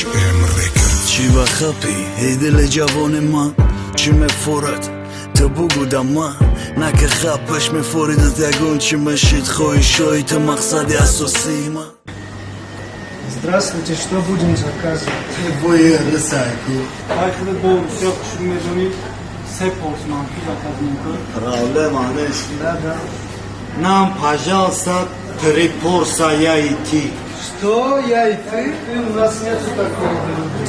HM Records. Чӣ ба хапӣ, эй дили ҷавони ман, чӣ мефорад? Ту бугӯ да ман, на ки хапаш мефоридат, ягон чӣ мешид. Хоҳишҳои ту мақсади асосии ман. Здравствуйте, что будем заказывать? Ай, худат бо русия хушук медонӣ, се порс манту заказ мекун. Проблема нест. Да. Нам, пожалуйста, три порса я и ты. Что? Я и ты? У нас нету такого блюда.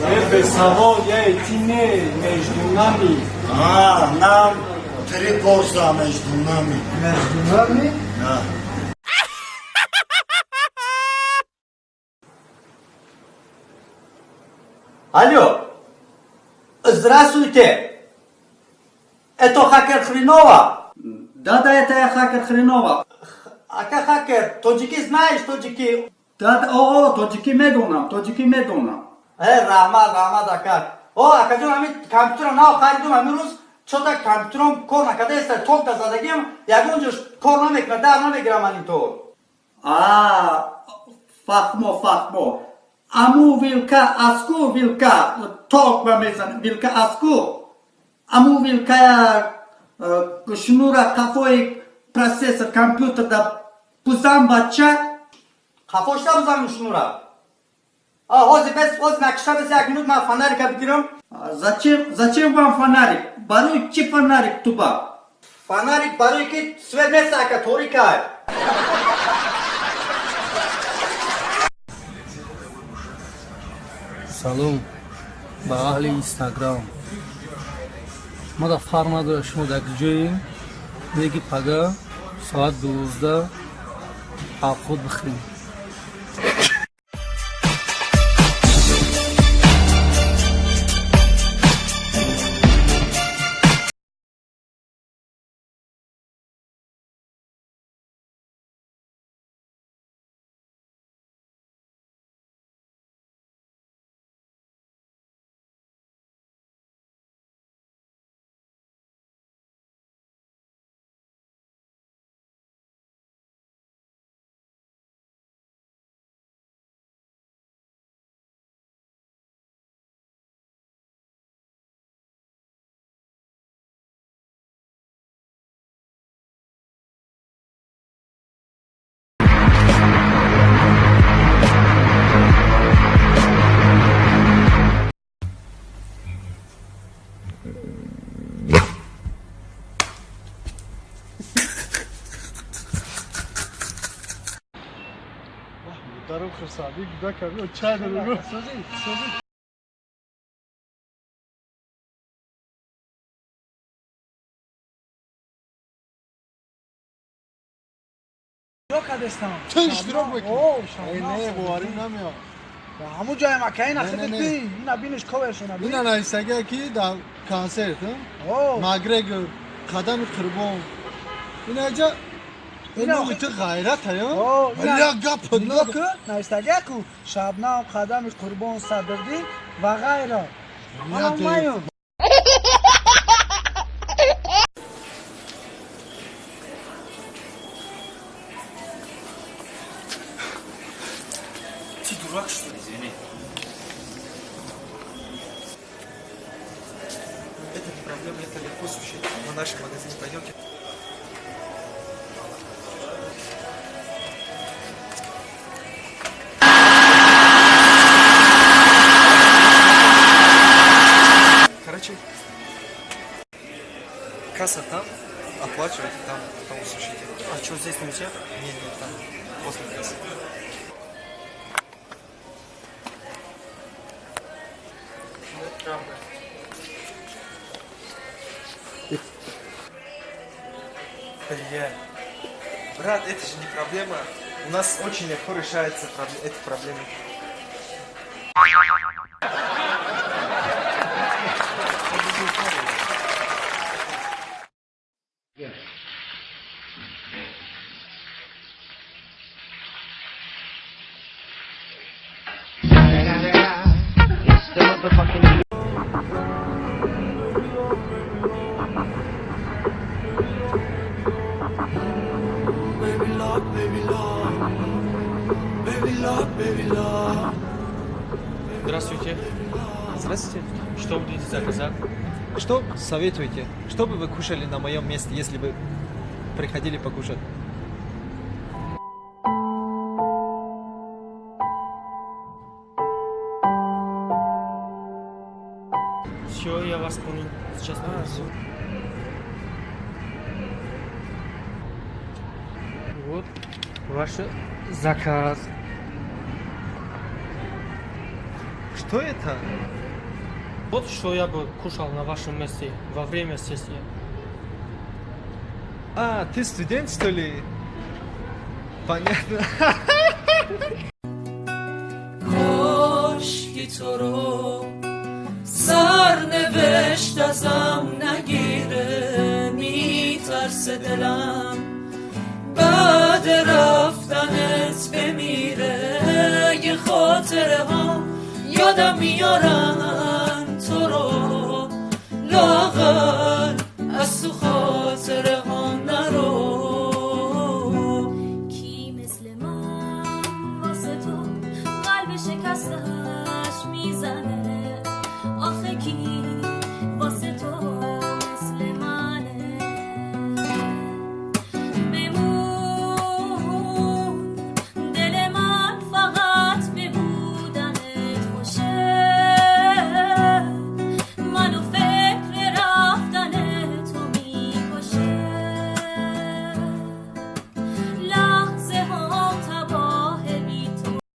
Э, бесавод, я и ты не, между нами. А, нам три порса между нами. Между нами? Да. Алло, здравствуйте. Это хакер Хренова? Да, это я, хакер Хренова. Ака хакер, тоҷикӣ знаешь, тоҷикӣ? Да, о, тоҷикӣ медонам, тоҷикӣ медонам. Э, раҳмат, раҳмат, ака. О, акаҷон, ҳамин компютера нав харидум ҳамин рӯз, чота компютером кор накарда, токта задагиам, ягон ҷош кор намекунад, дар намегирам монитор. А, фаҳмо, фаҳмо. Аму вилка аску, вилка ток ба мезан, вилка аску. Аму вилкая шнура қафои процессор компютер да бузан, бача. Қафошта бузан шнура. А, ҳозир бес, ҳозир накиша бес, як минут, ман фонарика бигирам. Зачем, зачем вам фонарик? Барои чӣ фонарик туба? Фонарик барои ки свет нест, ака, торикай. Салом ба аҳли Инстаграм. Ма да фарқ надорад, шумо дар куҷоем, меги пага соат 12 авқот бихӯрем. Даром хурсандӣ гуда кардӣ, чай дору. Созӣ, созӣ. Кадестам. Ту иштирок мекунӣ? О, Не, боварӣ намеояд. Ҳамун ҷои макаина Не, худат не, не. би, ина биниш, ковершона би. Ина нависага ки дар консерт О, Макгрегор, Қадами Қурбон, инаҷа. Ина ина ту ғайрат ая. О, ина- Я гап. Нигоҳ кун, навистага ку Шабнам, Қадами Қурбон, Садрдин ва ғайра. Манам маюм. Ты дурак, что ли? Извини. Это не проблема, это легко сушить. В наш магазин пойдемте. Короче, касса там, оплачивайте там, потом сушите. А что, здесь нельзя? Не, не, там, после кассы. Правда. Бля. Брат, это же не проблема. У нас очень легко решается эта проблема. Baby love, baby love, baby love, baby love. Здравствуйте. Здравствуйте. Что будете заказать? Что советуете? Что бы вы кушали на моем месте, если бы приходили покушать? Все, я вас понял. Сейчас принесу. Вот ваш заказ. Что это? Вот что я бы кушал на вашем месте во время сессии. А, ты студент, что ли? Понятно. کاشکی تو رو سرنوشت ازم نگیره، میترسه دلم بعد رفتنت بمیره. اگه خاطره ها یادم میارن تو رو، لااقل